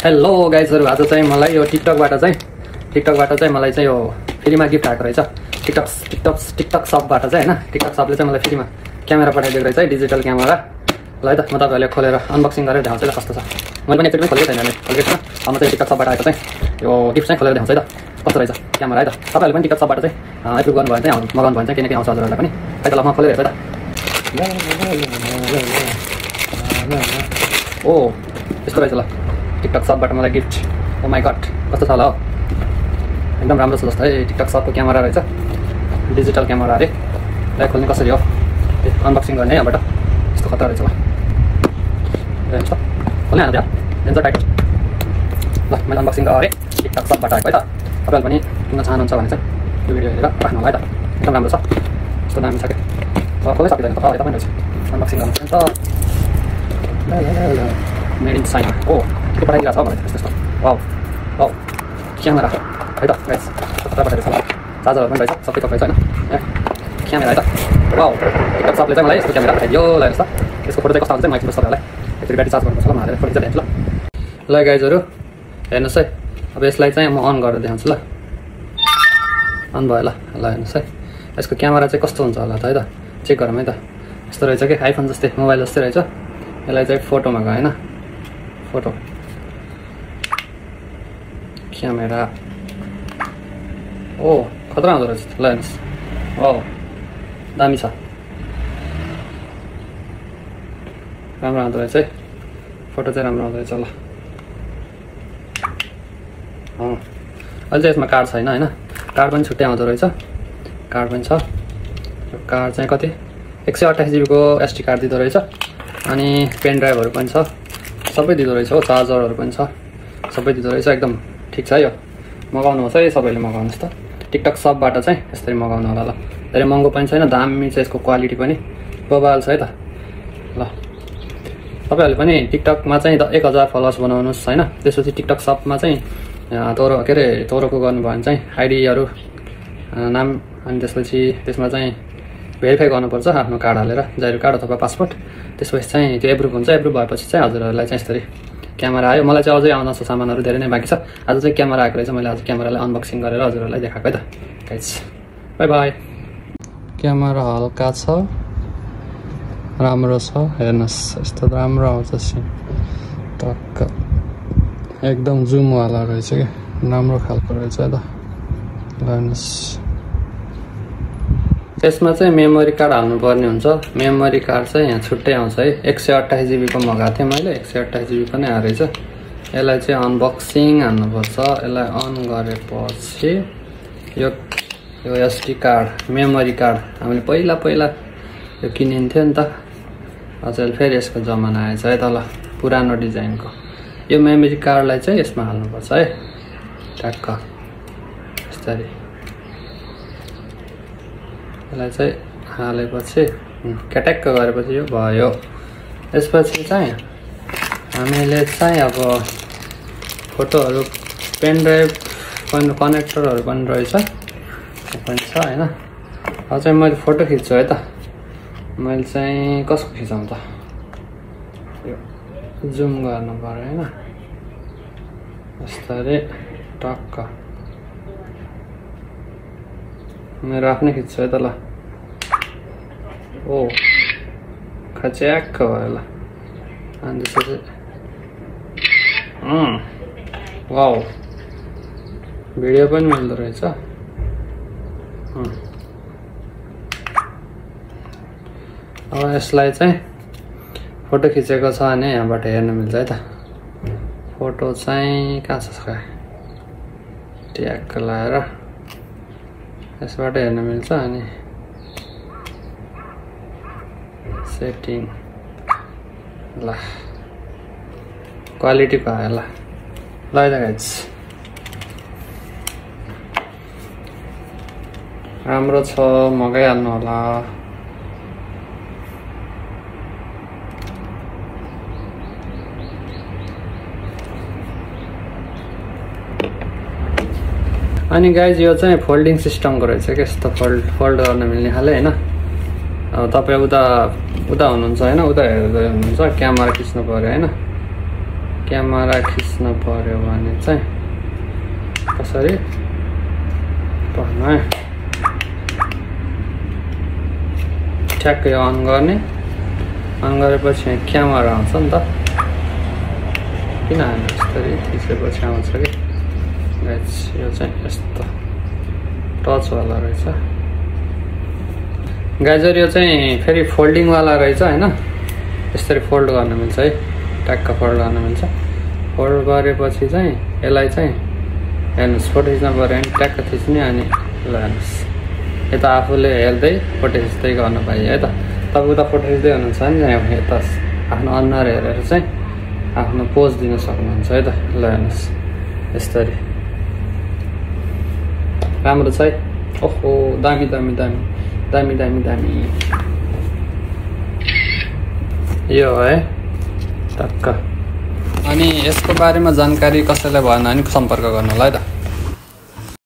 Hello गाइजहरु, आज चाहिँ मलाई यो टिकटकबाट चाहिँ मलाई चाहिँ यो फ्रीमा गिफ्ट आएको रहेछ। टिकटक शपबाट चाहिँ हैन, टिकटक शपले चाहिँ मलाई फ्रीमा क्यामेरा पठाइदिएको रहेछ है, डिजिटल क्यामेरा। ल है त, म तपाईहरुले खोलेर अनबक्सिङ गरेर देखाउँछु ल कस्तो छ। मैले पनि एकचोटि खोलेको छैन, खोलेको छैन। अब चाहिँ टिकटक शपबाट आएको चाहिँ यो गिफ्ट चाहिँ खोलेर देखाउँछु है त कस्तो रहेछ क्यामेरा है त। तपाईहरुले पनि टिकटक शपबाट चाहिँ एप्रुभ गर्नुभयो भने चाहिँ मगाउनु भयो भने चाहिँ किनकि आउँछ हजुरहरुलाई पनि है त। ल म खोलेर हेर्छु है त। ओ यस्तो रहेछ ल टिकटक शपबाट मलाई गिफ्ट। ओ माई गॉड, कस्तो छ होला हो, एकदम राम्रो छ जस्तो है। टिकटक शपको क्यामेरा रहेछ, डिजिटल क्यामेरा अरे। ल खोल्ने कसरी हो, अनबक्सिङ गर्ने है यहाँबाट। यस्तो खतरा रहेछ ल, हेर्नुहोस् त खोल्ने हाल्छ हेर्छ टाइट। ल मैले अनबक्सिङ गरेँ, टिकटक शपबाट आएको है त। तपाईहरु पनि किन्न चाहनुहुन्छ भने चाहिँ यो भिडियो हेरेर राख्नु होला है त। एकदम राम्रो छ, यस्तो दामी छ क्या। खोल्नै सकिँदैन त, यता पनि रहेछ अनबक्सिङ गर्नु त। Made in China. ओ के पठाइदिएको छ भनेर त्यस्तो। वाउ वाउ क्यामेरा है त गाइस, कता पठाइदिएको छ। चार्जरहरू पनि रहेछ, सबै थोक रहेछ हैन। क्यामेरा है त। वाउ टिकटक शपले चाहिँ मलाई यस्तो क्यामेरा पठाइदियो। ल हेर्नुहोस् त, यसको फोटो चाहिँ कस्तो आउँछ चाहिँ म एकछिन तपाईँहरूलाई एकचोटि ब्याट्री चार्ज गर्नुपर्छ ल, म हालेर फोटो चाहिँ हेर्छु ल। ल गाइजहरू हेर्नुहोस् है, अब यसलाई चाहिँ म अन गरेर देखाउँछु ल। अन भयो ल। ल हेर्नुहोस् है, यसको क्यामेरा चाहिँ कस्तो हुन्छ होला त है त, चेक गरौँ है त। यस्तो रहेछ कि आइफोन जस्तै, मोबाइल जस्तै रहेछ। यसलाई चाहिँ फोटोमा गयो हैन, फोटो क्यामेरा। ओ खतरा हुँदो रहेछ ल हेर्नुहोस्। वाउ दामी छ, राम्रो आउँदो रहेछ है, फोटो चाहिँ राम्रो आउँदो रहेछ ल। अहिले चाहिँ यसमा कार्ड छैन हैन, कार्ड पनि छुट्टै आउँदो रहेछ। कार्ड पनि छ, यो कार्ड चाहिँ कति 128 GB को एसडी कार्ड दिँदो रहेछ। अनि पेन ड्राइभहरू पनि छ, सबै दिँदो रहेछ हो। चार्जरहरू पनि छ, सबै दिँदो रहेछ। एकदम ठिक छ है यो, मगाउनुहोस् है सबैले, मगाउनुहोस् त। टिकटक शपबाट चाहिँ यसरी मगाउनु होला ल। धेरै महँगो पनि छैन, दामी छ यसको क्वालिटी पनि, बबाल छ है त। ल तपाईहरुले पनि टिकटकमा चाहिँ 1000 फलोअर्स बनाउनुहोस् हैन। त्यसपछि टिकटक शपमा चाहिँ तोरोको गर्नुभयो भने चाहिँ आइडीहरू नाम, अनि त्यसपछि त्यसमा चाहिँ भेरिफाई गर्नुपर्छ आफ्नो कार्ड हालेर, जाइरो कार्ड अथवा पासपोर्ट। त्यसपछि चाहिँ त्यो एप्रुभ हुन्छ। एप्रुभ भएपछि चाहिँ हजुरहरूलाई चाहिँ यसरी क्यामेरा आयो। मलाई चाहिँ अझै आउन छ, सामानहरू धेरै नै बाँकी छ। आज चाहिँ क्यामेरा आएको रहेछ, मैले आज क्यामेरालाई अनबक्सिङ गरेर हजुरहरूलाई देखाएको है त गाइस। By by. क्यामेरा हल्का छ, राम्रो छ, हेर्नुहोस् यस्तो राम्रो आउँछ सिन टक्क, एकदम जुमवाला रहेछ क्या, राम्रो खालको रहेछ है त। हेर्नुहोस् यसमा चाहिँ मेमोरी कार्ड हाल्नुपर्ने हुन्छ। मेमोरी कार्ड चाहिँ यहाँ छुट्टै आउँछ है। 128 GB को मगाएको थिएँ मैले, 128 GB पनि आएको रहेछ। यसलाई चाहिँ अनबक्सिङ हान्नुपर्छ। यसलाई अन गरेपछि यो एसडी कार्ड, मेमोरी कार्ड हामीले पहिला यो किनिन्थ्यो नि त। अझै फेरि यसको जमाना आएछ है त ल, पुरानो डिजाइनको। यो मेमोरी कार्डलाई चाहिँ यसमा हाल्नुपर्छ है, टक्क यसरी। यसलाई चाहिँ हालेपछि क्याट्याक्क गरेपछि यो भयो। यसपछि चाहिँ हामीले चाहिँ अब फोटोहरू, पेन ड्राइभ कनेक्टरहरू पनि रहेछ, त्यो पनि छ हैन। अब चाहिँ मैले फोटो खिच्छु है त। मैले चाहिँ कसको खिचाउँ त, यो जुम गर्नु पर्यो हैन, यस्तरी टक्क। मेरो आफ्नै खिच्छु है त ल। ओ खच्याक्क भयो ल। अनि त्यसपछि वाउ भिडियो पनि मिल्दो रहेछ। अब यसलाई चाहिँ फोटो खिचेको छ भने यहाँबाट हेर्न मिल्छ है त। फोटो चाहिँ कहाँ छ, ट्याक्क लगाएर यसबाट हेर्न मिल्छ। अनि सेटिङ, ल क्वालिटी पायो ल। ल गाइस राम्रो छ, मगाइहाल्नु होला। अनि गाइज यो चाहिँ फोल्डिङ सिस्टमको रहेछ क्या, यस्तो फोल्ड गर्न मिल्ने खाले हैन। अब तपाईँ उता हुनुहुन्छ हैन, उता हेर्दै हुनुहुन्छ, क्यामेरा खिच्नु पर्यो हैन। क्यामेरा खिच्न पर्यो भने चाहिँ कसरी पर्नु है ठ्याक्कै अन गर्ने अन गरेपछि यहाँ क्यामेरा आउँछ नि त किन हामी यसरी थिचेपछि आउँछ कि गाइस यो चाहिँ यस्तो टचवाला रहेछ गाइजर यो चाहिँ फेरि फोल्डिङवाला रहेछ होइन यसरी फोल्ड गर्न मिल्छ है ट्याक्क फोल्ड गर्न मिल्छ फोल्ड गरेपछि चाहिँ यसलाई चाहिँ हेर्नुहोस् फोटो खिच्न पऱ्यो भने ट्याक्क थिच्ने अनि ल हेर्नुहोस् यता आफूले हेर्दै फोटो खिच्दै गर्न पाइयो है त तपाईँ उता फोटो खिच्दै हुनुहुन्छ नि यता आफ्नो अनुहार हेरेर चाहिँ आफ्नो पोज दिन सक्नुहुन्छ है त ल हेर्नुहोस् यसरी राम्रो छ है ओहो दामी दामी दामी दामी दामी दामी यो है टक्क अनि यसको बारेमा जानकारी कसैलाई भएन भने सम्पर्क गर्नु होला है त